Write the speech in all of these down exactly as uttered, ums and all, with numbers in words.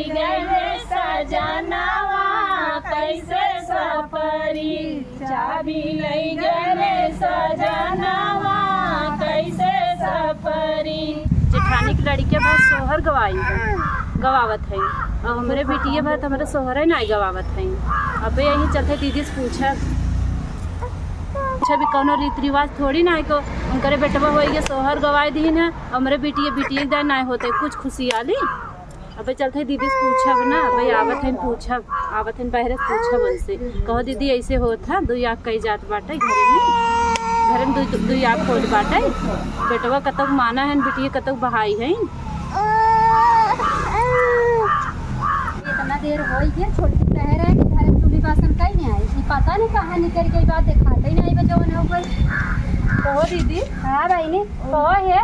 गए रे सजनवा, कैसे सफरी, चाबी लई गए रे सजनवा, कैसे सफरी। जेठानी के लड़िके भा सोहर गवाई है, गवावत है, और हमरे बिटिये भा तो हमरे सोहरे नाई गवावत है। अबे यही चलते दीदी से पूछब, पूछब, ई कौनो रीत रिवाज थोड़ी ना है को उनकरे बेटवा होई के सोहर गवाई दीन है, हमरे बिटिये, बिटिये के दाई नाई होते कुछ खुशियाली। अबे चलते दीदी से पूछब ना, अबे आवत हन पूछब, आवत हन बहरे से पूछब उनसे। कहो दीदी ऐसे होत है, दुई आँख कई जात बाटे घरे में, घरे में दुई, दुई आँख होत बाटे, बेटवा कतक माना है, बिटिया कतक बहाई है। इतना देर होई गया, छोटकी कहे रहे कि घरे में चूल्ही बासन कई नहीं आई, ई पता नहीं कहाँ निकल गई बात, देखाते ही नहीं बा जवन हो गई। कहो दीदी। हाँ बहिनी, कहो है।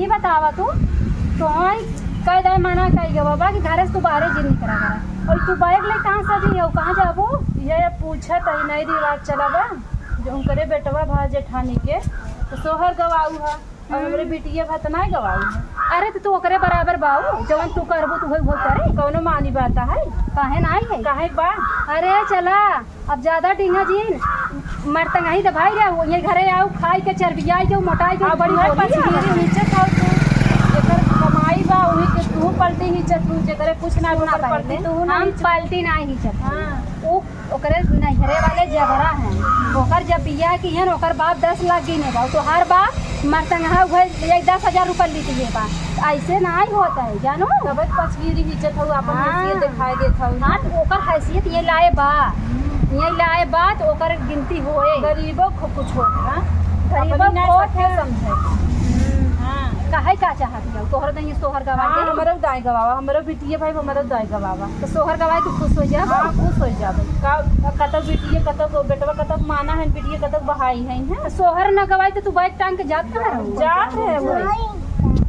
ई बतावा तू, तोहई कई दाई मना कई गवा बा कि घरे से तू बाहरे जिन निकरा करा। और तू बैग ले कहाँ सजी हो, कहाँ जाबू? ये पूछत है, नई रिवाज चला बा, जो उनकरे बेटवा भा जेठानी के, तो सोहर गवाऊ है, और हमरे बिटिया भा त नाई गवाऊ है। अरे तो तू ओकरे बराबर बाऊ, जवन तू करबू तू वही, वही करे। कौनो मानी बात है? काहे नाई है? काहे बा? अरे चला, अब ज्यादा डींगा जिन, मर्दंगही दबाई रहे हो, ये घरे आओ, खाई के चरबियाई के, मोटाई के, अब बड़ी उहे बोली है। पचगीरी नीचे खाओ तू, जेकर कमाई बा, उही के तू पलटी नीचे तू, जेकरे कुछ ना सुना ओकर पलटी पहले, तू ना हम नीचे। पलटी ना नीचे। हाँ। उ ओकरे नैहरे वाले जबरा हैं, ओकर जब बियाह किहन, ओकर बाप दस लाख गिने बा, तो हर बाप मर्दंगहा उहे एक दस हजार रुपया लीत ये बा, ऐसे नाई होत है, जानो? तबे पचगीरी इज्जत हऊ, आपन हाँ। हैसियत दिखाई देत हऊ। हाँ, तो ओकर हैसियत ये लाए बा, हम्म। ये लाए बा, तो ओकर गिनती होए। गरीबो को कुछ होत, हाँ? गरीबो अपनी नाई को सके समझे। हम्म। हाँ। काहे का चाहत है? तोहर तो ये सोहर गवा हाँ, दे। हमरो दाई गवावा, हमरो बिटिये भाई, हमरो दाई गवावा। तो सोहर गवाए तो खुश हो जाबो। हाँ, खुश हो जाबो। का, कतौ बिटिये, कतौ बेटवा, कतौ माना है, बिटिये, कतौ बहाई है, हैं? तो सोहर न गवाए तो तू बैग टांग के जात कहाँ रहू? जात रहे वही।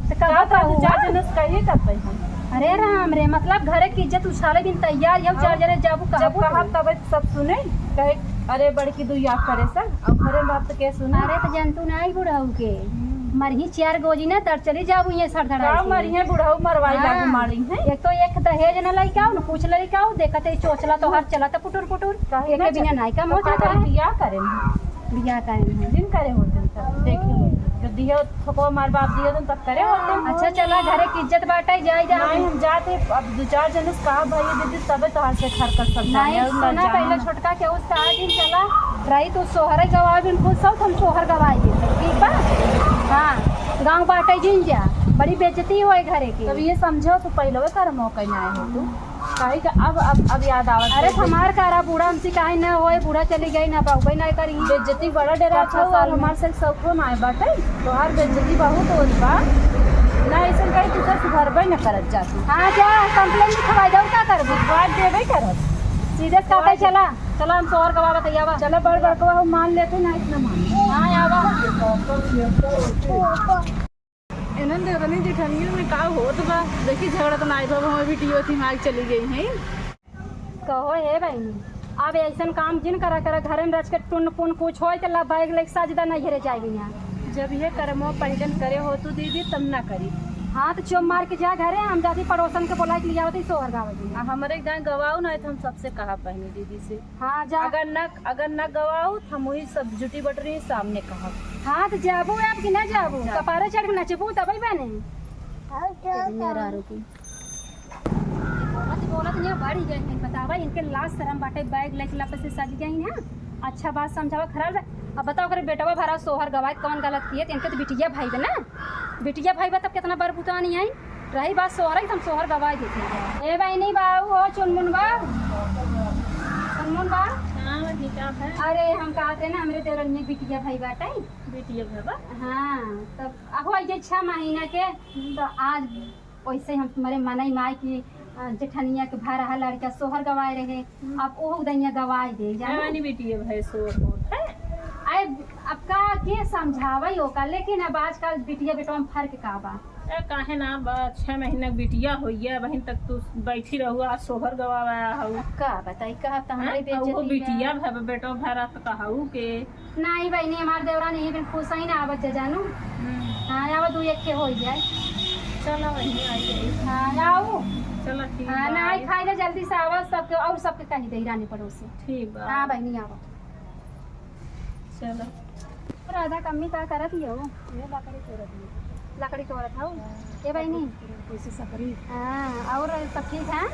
तो का कब बात कहू? दू चार जने से कहिए करते हैं। अरे राम रे, मतलब घरे की इज्जत उछाले दिन तैयार है, चार हाँ। जने जाबू कहाँ जब कहा तबे सब सुने, कहे, "अरे बड़की दुइया करे सन," और घरे में बात तो के सुने? अरे तो जनतू नाई बुढ़ऊ के, हम्म। मरही चार गोजी ना, तर चली जाबू ये सड़धड़ाई का के। मरिहे बुढ़ऊ मरवाई हाँ। लागू मारी है। एक तो एक दहेज न लइका हो, न कुछ लइका हो, देखते ही चोचला तो हर चला तो पुटुर पुटुर। काहे एक ना के बिना चली? नाई का तो मोटा का करे। बियाह करे में। बियाह करे में। जिन करे होते हैं सब, देखे होते हैं। जब दिया थोको हमार बाप दिया तो तब करे होते हैं। अच्छा चला, घरे की इज्जत बाटे, जाई जा। नहीं, हम जाते, अब दू चार जने से कहा, "भाई दीदी, तबे तोहार से हरकत सब नहीं, जाने, और सुना जाना पहले ना।" छोटका के उसका आज ही चला, रही तो सोहरे गवाए बिन खुश हो, तो हम सोहर गवाए देते, ठीक बा? हाँ, गाँव बाटे जिन जा, बड़ी बेइज्जती होए घरे की। तब ये समझो, तू पहले कर मौका ना आए हो तू। काहे का अब, अब, अब याद आवत अरे है। हमार कारा बूढ़ा हमसे काहे न होए, बूढ़ा चली गई ना, पाउबे ना करी। बेइज्जती बड़ा डरा पचास था, साल में। हमार से शौको ना आए बाटे, तोहार बेइज्जती बहुत होत बा। ना ऐसन कहीं तू सब सुधरबे न करत जा तू। हाँ जा, complain लिखवाई जाऊ, का करबू? बात देबे करत। सीधे से कहते बात चला, चला हम सोहर गवावा तैयार बा। चला बड़ बड़कवा हो मान लेते ना, इतना मान। हाँ, आवा। एनन देवरानी जेठनियन में का होत बा? देखी झगड़ा तो नाई बा, हमार बिटियो थी मार चली गई हैं। कहो हे बहिनी, अब ऐसन काम जिन करा करा, घरे में रच के टुन पुन कुछ होय त ला बैग लेके साजिदा नैहरे जाए बिना। जब ये कर्मो पहिलन करे हो तू दीदी, तब ना करी। हाँ तो चुप मार के जा घरे, हम जाती पड़ोसन के बोला के लियावत ही सोहर गावे बिना। आ हमरे गाँव गवाऊ ना है तो हम सबसे कहा बहिनी दीदी से। हाँ जा। अगर ना, अगर ना गवाऊ तो हम वही सब जुटी बटरी सामने कहब। हाँ तो जाबू आप कि ना जाबू? जा। कपारे चढ़ के नचबू तबे बने। हाँ, जा, जा। मेहरारू की। बोलत बोलत यहाँ बढ़ी गई है, बतावा इनके लाज शरम बाटे, बैग लेके लप से सज गई हैं। अच्छा बात समझावा खराब बा। अब बताओ ओकरे बेटवा भरा सोहर गवाए कौन गलत किए, इनके तो बिटिया भाई बा ना, बिटिया भाई बा तब कितना बरबुतानी आई। रही बात सोहर की, तो हम सोहर गवाए देते हैं। ए बहिनी बाऊ हो चुनमुन बा, चुनमुन बा। हाँ, ठीक है। अरे हम कहते ना हमरे देवरनिया बिटिया भाई बाटे। बिटिया भाई बा? हाँ, तब अब हो गए छह महीना के, तो आज वैसे हम तुम्हारे मनई माई की, अ, जेठनिया के भा रहा लड़का सोहर गवाए रहे, हम्म। अब ओह उदैया गवाए दे, जानो? जवानी बिटिया भाई सोहर होत है। आए, अब का के समझावे ओका, लेकिन अब आजकल बिटिया बेटवा में फर्क का बा? ए, काहे ना बा, छह महीना के बिटिया होइया, बहिन तक तू बैठी रहू, आज सोहर गवावा हऊ। अब का बताई, का अब त हमरे हाँ, बेइज्जती ओहो बा। बिटिया भा, बेटवा भा रात कहऊ के। नाही बहिनी, हमार देवरानी ही बिन खुश ही ना आवत जा जानू। हम्म। हाँ, आवा दू एक के हो जाए। चलो बहिनी, आई जाई। हाँ, आऊ। चला ठीक हाँ, बा। नहाई खाई ले, जल्दी से आवा, सबके, और सबके कही दे, रानी पड़ोसी। ठीक बा। हाँ बहिनी, आवा। चला। राधा कम्मी का करत ही हो? ये लकड़ी तोड़त ही। लकड़ी तोड़त हो? हाँ। ए बहिनी। कैसे सकरी? हाँ, और सब ठीक है?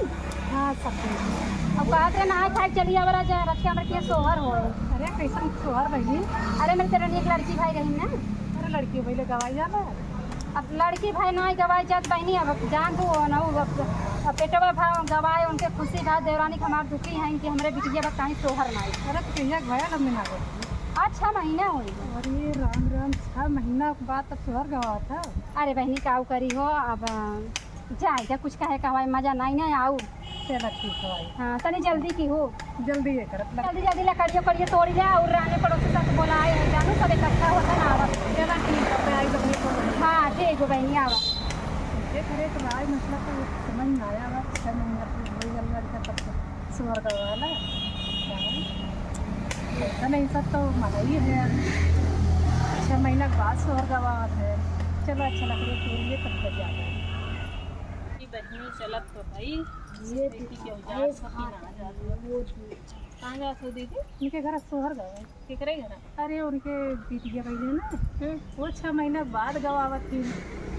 हाँ, सब ठीक है। अब कहत रहे नहाई खाई चली आवा, राजा, रखिया मरकिया सोहर हो। अरे, कैसन सोहर बहिनी? अरे, मेरे तेरे एक लड़की भाई रही ना। अरे, लड़की भाई ले गवाई जाला। अब लड़की भाई नाई गवाई जात बहिनी, अब जान तू हो ना, अब, अब बेटवा भाव गवाए, उनके खुशी भाव, देवरानी के हमार दुखी हैं कि हमरे बिटिया बा कहीं सोहर नाई। अरे, तो कहिया गया लम्बे ना गए? आज छह महीना होई। अरे राम राम, छह महीना के बाद तब सोहर गवा था। अरे बहिनी, काऊ करी हो, अब जाए जा, कुछ कहे कहवाए मजा नाई ना आऊ। चला ठीक है भाई। हाँ, तनी जल्दी की हो। जल्दी ये करत लग। जल्दी जल्दी लकड़ियों कड़ियों तोड़ी ले और रानी पड़ोसी सब बोलाए हैं, जानू सब इकट्ठा होता ना आवत। चला ठीक है, मैं आई बकरी को। हाँ, ठीक हो बहिनी, आवा। ये करे तो राय मतलब तो समझ में आया हुआ, छह महीना तो हो गया लड़का तब तो सोहर गवाला। ऐसा नहीं, सब तो मनाई है। छह महीना के बाद सोहर गवावत है। चलो अच्छा लकड़ी तोड़ लिए तब तो जाता है। बहिनी चलत हो भाई। ये देखी देखा, के उजास ये होके ना आ जात हो। वो देखा। कहाँ जात हो दीदी? उनके घर सोहर गवा है। केकरे घर? अरे उनके बिटिया भइले ना, हम्म। वो छह महीना बाद गवावत थी।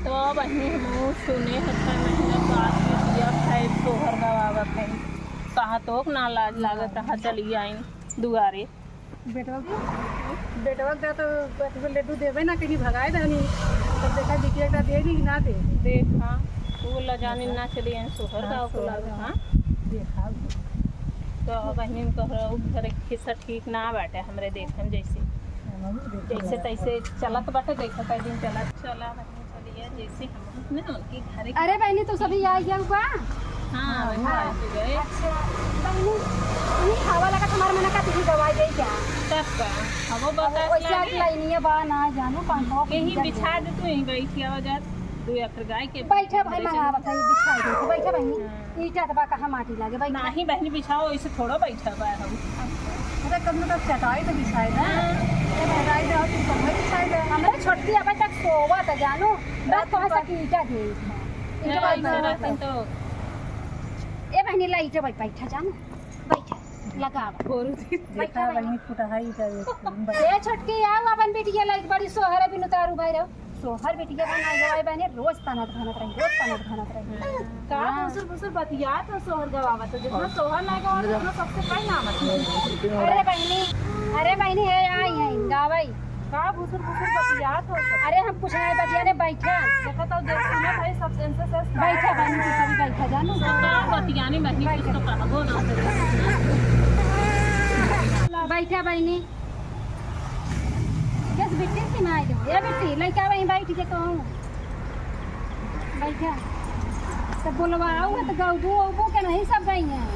तो बहिनी हमहू सुने हैं छह महीना बाद बिटिया भाई सोहर गवावत है। कहा तो ना लाज लागत रहा, चली आइन दुआरे। बेटवा के, बेटवा के तो अथी लड्डू देवे ना, कहीं भगाए दहनी। तब देखा बिटिया का दे दी कि ना दे। देखा, वो लजानी ना चली आइन सोहर हाँ, का सोहर लागत, का। हाँ। देखा। तो बहिनी कह रहा, उ घर के खिस्सा ठीक ना बाटे हमरे देखन जैसे। हमहू देखे जैसे बाटे। तैसे चलत बाटे, देखा कई दिन चलत। चला बहिनी, चलिए, जैसे हम अपने उनके घर के अरे बहिनी, तू सभी आ गया हुआ? हाँ, हाँ, बहिनी, हाँ। आ गए। अच्छा, बहिनी, इन्हीं खावा लगा तुम्हारे मना का तुझे दवाई दे क्या? तब का? अब वो अब बता वैसे क्या आज है? लाइनिया बा ना जानू, पाँच सौ यहीं की बिछा दे तू, यहीं बैठ जावा जा। दू एकड़ गाय के बैठा भाई, बैठा। मंगावत है, बिछा दे, बैठा बहिनी। हाँ। ईटा त बा, कहाँ माटी लागे, बैठा। नाही बहिनी, बिछाओ, ऐसे थोड़ा बैठा बा हम। अरे, कम से कम चटाई तो बिछाए ना। हाँ। ये चटाई दे, और तुम कमरे बिछाए दे। हमरे छोटकी अबे तक सोवत है, जानू। रात बस कहाँ से की ईटा दे। ईटा ए, भाई ऐसे मारा रहतन तो। ए बहिनी, ला ईटा बैठ, बैठा जानू। बैठा, लगावा। बोरू दी। बैठा देखा बहिनी। बहिनी, फुटहा ईटा दे। ए छोटकी, आओ अपन बिटिया लाइक बड़ी सोहर है, बिनु तारू भाई रहो। सोहर बिटिया बना गवाए बहने, रोज तनत भनत रही, रोज तनत भनत रही। का हाँ। भुसुर भुसुर बतियात हो, सोहर गवावत हो, जितना सोहर ना गवावत, उतना सबसे कई नाम है। अरे बहिनी, अरे बहिनी, हे आई है, गावई। का भुसुर भुसुर बतियात हो सब? अरे हम कुछ नहीं बतिया रे, बैठा। देखा तो देख सुना भाई, सब सेंसस है। बैठा बहिनी, तू सभी बैठा, जानू। सब का बतियानी बहिनी, कुछ तो कहबो ना। बैठा बहिनी। बस बिट्टी से ना आए दो। ए बिट्टी, लइका वहीं बैठ के कहूँ। बैठा। तो बोलवाओ, तो गौबो, औबो के नहीं सब गई हैं।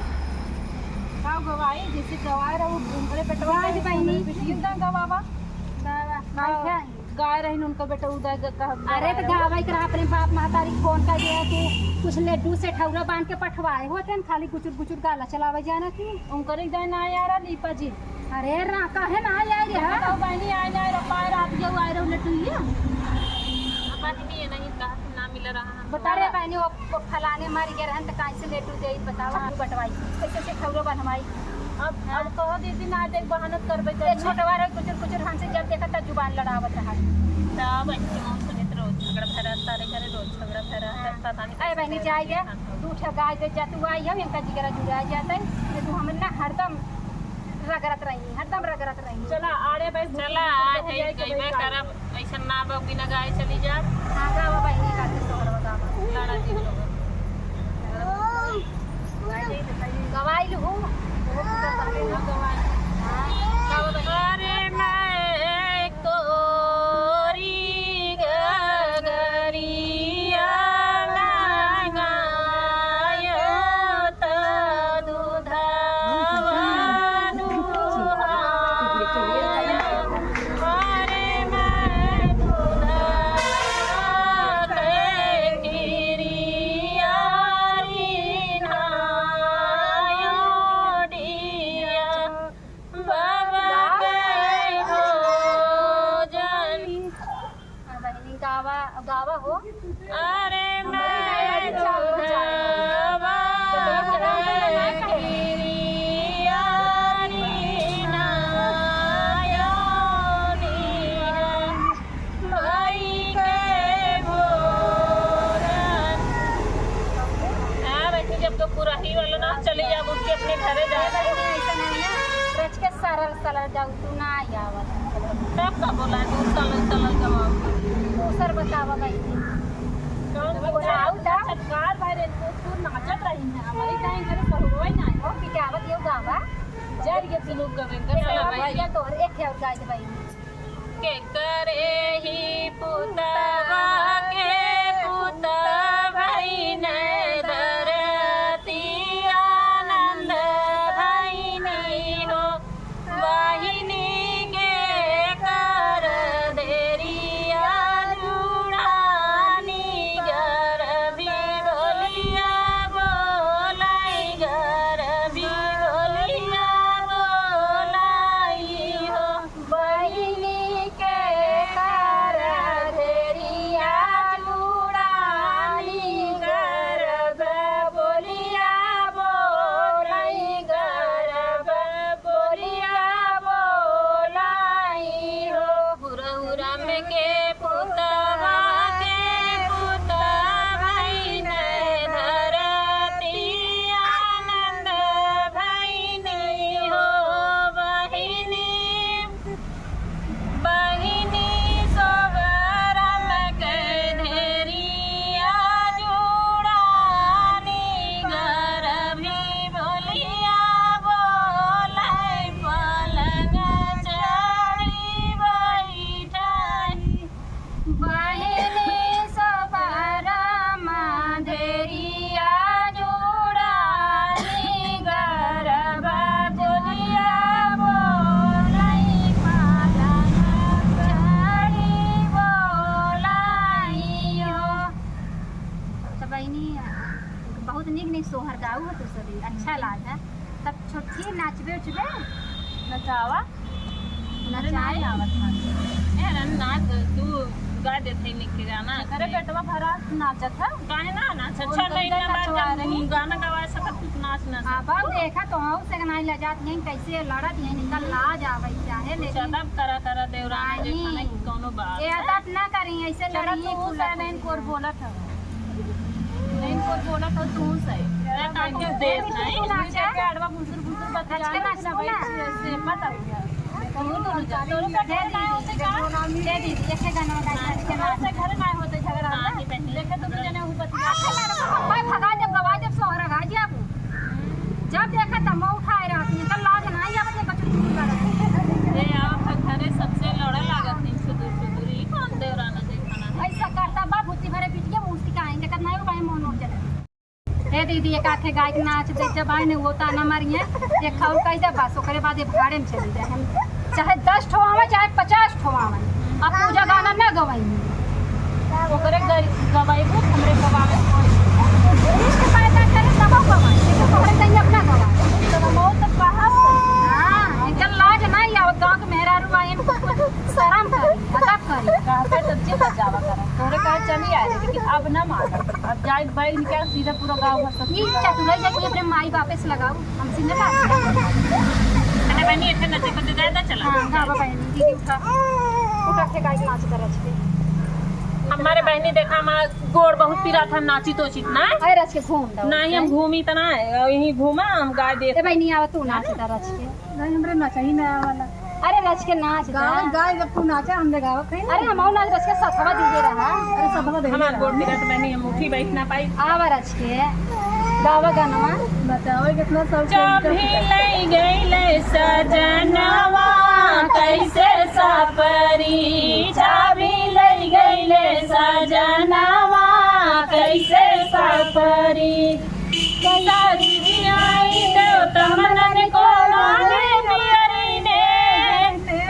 का गवाई, जैसे गवाए रहो, घूम करे बेटवा, आज बहिनी। बिट्टी एकदम गवावा। बाबा, का बैठा। गाय रहिन उनका बेटा उदय ग-, कह-, अरे तो गवाए रहो। गावे के रहा अपने बाप महतारी के फोन कर दिया कि कुछ लड्डू से ठौरा बांध के पठवाए होते हैं, खाली गुचुर गुचुर गाला चलावे जाना थी। उनकर एक जाए ना आया रहा लीपा जी। अरे रा, काहे ना आए रे, हाँ? बताओ बहिनी, आए ना, आए रहो, पाए रात के आए रहो लटुइया। अब बहिनी, ये नहीं कहा कि ना मिल रहा हम। बता रे बहिनी, वो, वो फलाने मर गए रहन, तो काहे से लेटू जाई, बताओ, हाँ। बटवाई, कैसे से ठौरो बनवाई? अब, हाँ। अब कहो दीदी, ना देख बहानत करबे ए, करबे। छोटवा रहे, कुचुर, कुचुर हमसे जब देखा, तब जुबान लड़ावत रहा। तब बहिनी, हम सुनित रोज झगड़ा भरा, तारे घरे रोज झगड़ा भरा, हाँ। पता नहीं अरे कैसे बहिनी, जाए दे, हाँ। दू ठे गाय दे जा, तू आई हो, इनका जिगरा जुड़ा जाता है, ये तू हमें ना हरदम रगड़त रही, हरदम रगड़त रही। चला, आड़े भाई, चला, आज भैया ही के गइबे भाई करब, ऐसन ना बा, बिना गाए चली जा। हाँ, गावा बहिनी, का के तोहर बतावा। लड़ा जी लोग। गवाई लू हो। हाँ, गावा बहिनी। अरे मैं तोरी गगरिया मंगायो त दूधवा दुहाया। अरे मैं दूधवा के खीरी जब तो पूरा ही वाला ना चले जाब, उठ के अपने घरे जाए। बहिनी, ऐसा नहीं ना, रच के सरल सरल जाऊ, तू ना आई आवत। तब का बोला तू सरल सरल गवाऊ? दूसर बतावा बहिनी। कौन बोला? बताऊ दा। छटकार भाई रे, तू, तू नाचत रही है, हमारे गाँव घर सहुरवा ही ना है। ओ, पिटावत यो गावा। जर के तू लोग गवेंगे, ए, चला बाबा, भाई। ये तो एक है और गाय बहिनी। केकरे ही पुतवा के पुत भइन धरती आनंद भइनी हो। बहिनी केकर धेरिया जुड़ानी गरबी बोलिया बोलाई, गरबी बोलिया बोलाई हो। बहिनी केकर धेरिया जुड़ानी गरब बोलिया बोलाई, गरब बोलिया बोलाई हो। हुरहुरम के पुतवा के पुत भइन धरती आनंद भइनी हो। बहिनी बहिनी सोबरम के धेरिया जुड़ानी गरबी बोलिया बोलाई, पलंग चढ़ी बैठाई। बहिनी सोबरम धेरिया जुड़ानी गरबा बोलिया बोलाई, पलंग चढ़ी बोलाई हो। तो बहिनी, बहुत नीक नीक सोहर गाऊ हो तू सभी, अच्छा लाग है। तब छोटकी नाचबे उचबे? नचावा। हमरे नचाई? नाई आवत नाचे। ए, रन नाच, तू गा देत है नीक के गाना। अरे बेटवा भरा नाचत है। काहे ना नाच? अच्छा उनकर नहीं ना बात कचवा जब रही। गाना गवा सकत, तू नाच ना सकत। अब देखा तो हम से नाई लजात नहीं, कैसे लड़त नहीं, इनका लाज आवे चाहे, कुछ लेकिन अदब करा, करा देवराना जे नहीं। खाना की कौनो बात ये है? अदब ना करी, ऐसे चला लड़ी तू फुला उसे नहीं फुला। कोर बोलत है। नहीं, कोई बोला तो तू सही। अरे, काहे के देत नहीं? नाच के आड़वा भुसुर भुसुर बतिया के नाच ना भाई, ना। से मत आइया। तू तो जा, तोरो का दे दी, ना होते का? दे दी, एक गाना गा के नाच के नाच। से घर ना होते झगड़ा ना। हाँ, ये बहन। देखे तो जने ऊ बतिया। अच्छा लड़का, भाई भगा जब गवा जब सोहरा गा जाबू। जब देखा तब मैं उठाए रहती हूँ, कल लाज ना आया बजे बच्चों की लड़ा। ए, आओ तो घरे सबसे लड़े लागत नहीं, सुधुर सुधुर, ई कौन देवराना देखा ना? ऐसा करता बा, भूती भरे बिटिया मुस्की का आएंगे, कब नहीं हो भाई मोहन हो चले। ए दीदी, एक आखे गाय के नाच दे, जब आए ने वो ताना मारिए, एक खाउर कह दे बस, ओकरे बाद ये भाड़े में चली जाए। हम चाहे दस ठो आवे, चाहे पचास ठो आवे, अब पूजा गाना ना गवाई। ओकरे ग-, गवाई भूत, हमरे गवावे कोई। रिश्त पैदा करे तब गवाई, लेकिन तोहरे कहीं अपना गवाई। तो हम और तो बाहर से। हाँ, इनकर लाज ना ही आवत, गाँव के मेहरारू आए, इनको कुछ शर्म करी, अदब करी। कहाँ पे सब्जी बचावा करा, तोहरे कहाँ चली आए, लेकिन अब ना मानब। अब जाए बैग निकाल, सीधा पूरा गाँव भर सब ई चतुराई जाके अपने माई बापे से लगाओ, हमसे न बात करो। अरे बहनी, इतने नचे को दे दे, चला। हाँ, हाँ, बाबा, बहनी, दीदी उठा। उठा के गाय के नाच कर रच के। हमारे बहनी देखा, हमारा गोड़ बहुत पिरात है, नाची तो चित ना। अरे रच के घूम दो। नहीं, हम घूमी तो ना है, यहीं घूमा, हम गाय देख। ए बहनी, आवा तू नाच कर रच के। नहीं, हमरे नचही ना आवाला। अरे रच के नाच गा। गाय, गाय जब तू नाचा, हम गावा कहीं। अरे हम नाच रच के सथवा दीजे रहा। अरे सथवा दे हमार रहा। गोड़ पिरात बहनी, हम उठी बैठ ना पाई। आवा रच के गावा गानवा। बताओ कितना सब चाभी लई गईले सजनवा, कैसे सपरी। चाभी लई गईले सजनवा, कैसे सपरी। साजी आई देवता मनन को माने पियरी ने,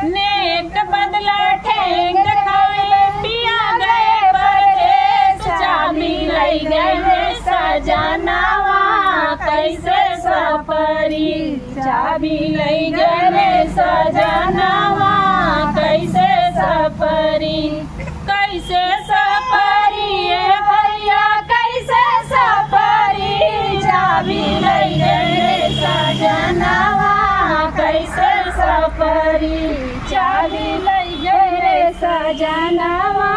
नेक बदला ठेंग खाए पिया गए परदेस। चाबी लई गए सजनवा कैसे सपरी, चाबी लई गए सजनवा कैसे सपरी। कैसे सपरी ए भैया, कैसे सपरी, चाबी लई गए सजनवा, कैसे सपरी, चाबी लई गए सजनवा,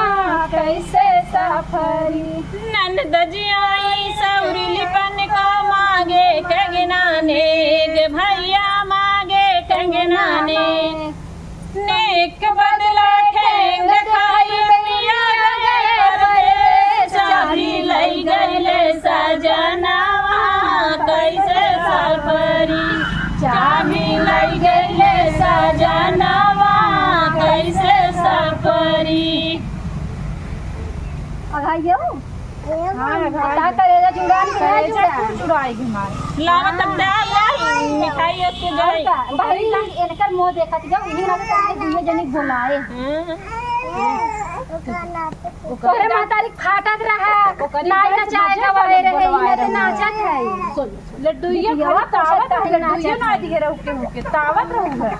कैसे सपरी। ननद जी आई सौरी लिपन को का करेजा जुड़ान कि ना जुड़ान? जुड़ाई के मारे। लावा तब दे, ले, मिठाई एक के और जाई। का? बहरी जान इनकर मुंह देखत जाओ, इन्हीं ना तो दुइये जनी बोलाए। हम्म। तोहरे महतारी फाटत रहा, ओकरे नाई नचाए गवाए रहे, इन्हें तो नाचत है। लड्डू ये बिटिया खाली तावत है, लड्डू ये ना दिहे रहू के, के तावत रहू है।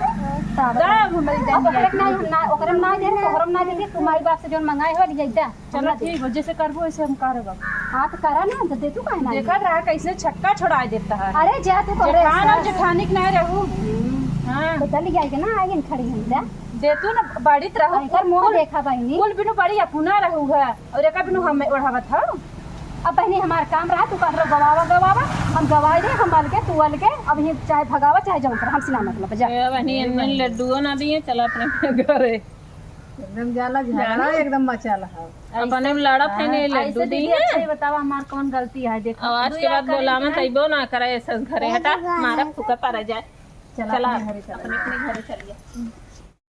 तावत। दा, हमारी अब ओकरे के नाई, ना, ओकरे में नाई दे, तोहरे में नाई दे, तू माई बाप से जोन मंगाए हो, ले जा। चलो ठीक हो, जैसे करबो वैसे हम करब। हाँ तो करा ना, तो दे तू काहे ना? देखत रहा कैसे छक्का छोड़ा देता है। अरे जा तू तोहरे जेठान और से। जेठानी के ना रहू। हम्म। हाँ। तो चल जाए के ना, आगे खड़ी हम जा। दे तू ना, बड़ी त रहू। एकर मुंह देखा बहिनी। कुल बिनु बड़ी अपुना रहू है, और एका बिनु हम ओढ़ावत हऊ। अब बहिनी हमार काम रहा, तू कहलो गवावा गवावा, हम गवाई दे, हम अलगे, तू अलगे, अब ये चाहे भगावा, चाहे जौन कर, हमसे ना मतलब, जा। ए, बहिनी, इनमें लड्डुओ ना दिए, चला अपने अपने घरे। एकदम जाला झगड़ा, एकदम मचाला है। अपने में लड़त है, नहीं लड्डू ऐसे दी दीदी, है। अच्छा, ये बतावा, हमार कौन गलती है? देखो, आज के बाद बोला मत, अइबो ना करे ऐसे घरे, हटा, मारा फूका पड़ा जाए। चला, चला, अपने घरे चला। अपने, अपने घरे चलिए।